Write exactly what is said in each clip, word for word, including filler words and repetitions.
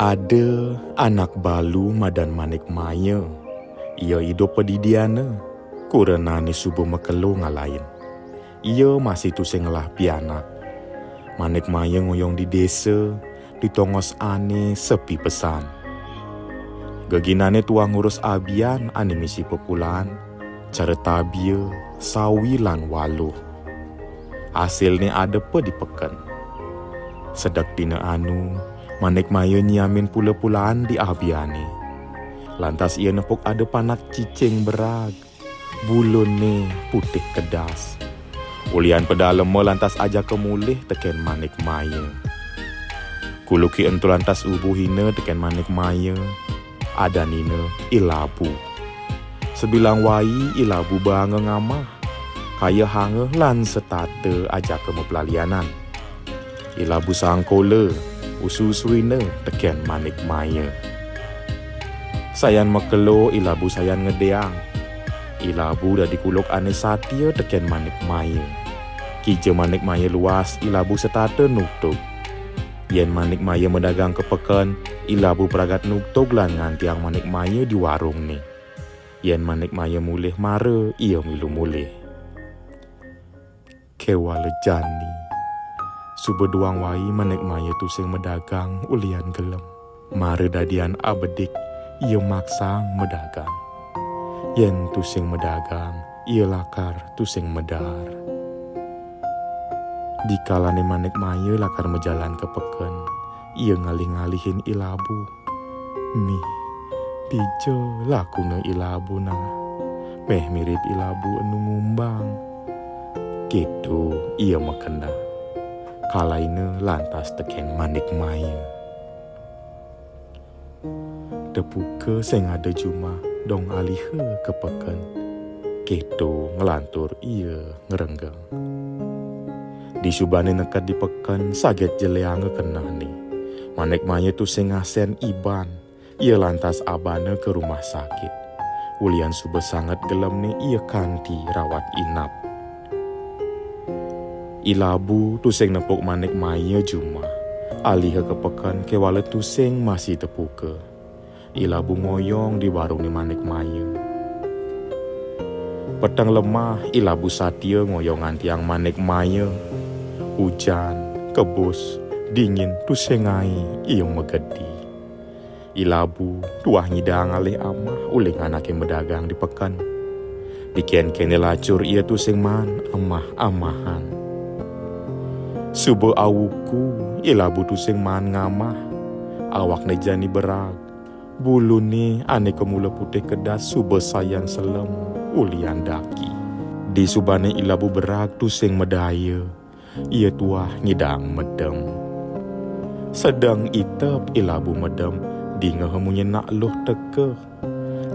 Ada anak balu madan Manik Maya. Ia idup padidiana, kurenané suba makelo ngalain. Ia masih tusing ngelah pianak. Manik Maya ngoyong di desa, di tongos ané sepi pesan. Geginané tuah ngurus abian ané misi pekulaan, cara tabia, sawi lan waluh. Asilné ada pa di peken. Sedek dina anu, Manik Maya nyiamin pula-pulaan di abiané. Lantas ia nepuk ada panak cicing berag, buluné putih kedas. Ulian pedalema lantas ajaka mulih tekén Manik Maya. Kuluké ento lantas ubuhina tekén Manik Maya, adanina I Labu. Sabilang wai I Labu baanga ngamah, kayehanga lan setata ajaka maplalianan. I Labu sangkola, usu-usuina tekén Manik Maya. Sayan makelo I Labu sayan ngedéang. I Labu dadi kuluk ané satia tekén Manik Maya. Kija Manik Maya luas, I Labu setata nutug. Yén Manik Maya madagang ka peken, I Labu pragat nutug lan ngantiang Manik Maya di warungné. Yén Manik Maya mulih mara, ia milu mulih. Kéwala jani, suba duang wai Manik Maya tusing madagang ulian gelem. Mara dadian abedik, ia maksang madagang. Yén tusing madagang, ia lakar tusing medar. Dikalané Manik Maya lakar majalan ka peken, ia ngalih-ngalihin I Labu. Mih, dija lakuna I Labu nah. Méh mirib I Labu enu ngumbang. Kéto ia makeneh. Kalaina lantas tekén Manik Maya. Tepuka sing ada jumah dong aliha ka peken. Kéto nglantur ia ngrenggeng. Disubané neked di peken, saget jeléanga kenehné. Manik Maya tusing ngasén iban. Ia lantas abana ka rumah sakit. Ulian suba sanget gelemné ia kanti rawat inap. I Labu tusing nepuk Manik Maya jumah. Aliha ka peken kéwala tusing masih tepuka. I Labu ngoyong di warungné Manik Maya. Peteng lemah, I Labu satia ngoyong ngantiang Manik Maya. Ujan, kebus, dingin, tusing ngaé ia magedi. I Labu tuah ngidang ngalih amah uli anaké madagang di peken. Dikénkéné lacur ia tusing maan amah-amahan. Suba awuku, I Labu tusing maan ngamah. Awakné jani berag. Buluné ané kemula putih kedas suba sayan selem ulian daki. Disubané I Labu berag tusing madaya, ia tuah ngidang medem. Sedeng itep I Labu medem, dingeha munyin Nak Luh teka.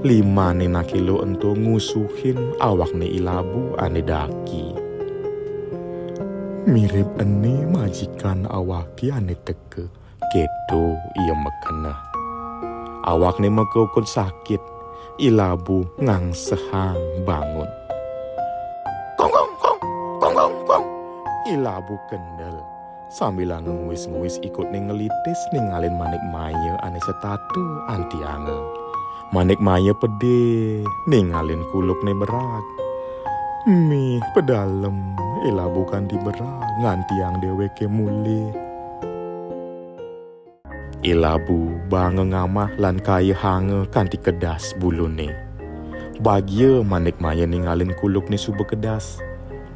Limané Nak Luh ento ngusuhin awakné I Labu ané daki. Mirib ené majikan awaké ané teka, kéto ia makeneh. Awakné makaukud sakit, I Labu ngangsehang bangun. Kong, kong, kong, kong, kong, kong. I Labu kendel. Sambilanga nguis-nguis ikutné ngelitis ningalin Manik Maya ané setata antianga. Manik Maya pedih ningalin kulukné berag. Mih pedalem I Labu kanti berag ngantiang déwéké mulih. I Labu baanga ngamah lan kayehanga kanti kedas buluné. Bagia Manik Maya ningalin kulukné suba kedas.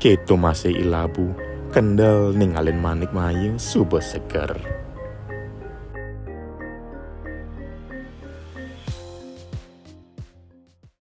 Kéto masih I Labu kendel ningalin Manik Maya suba seger.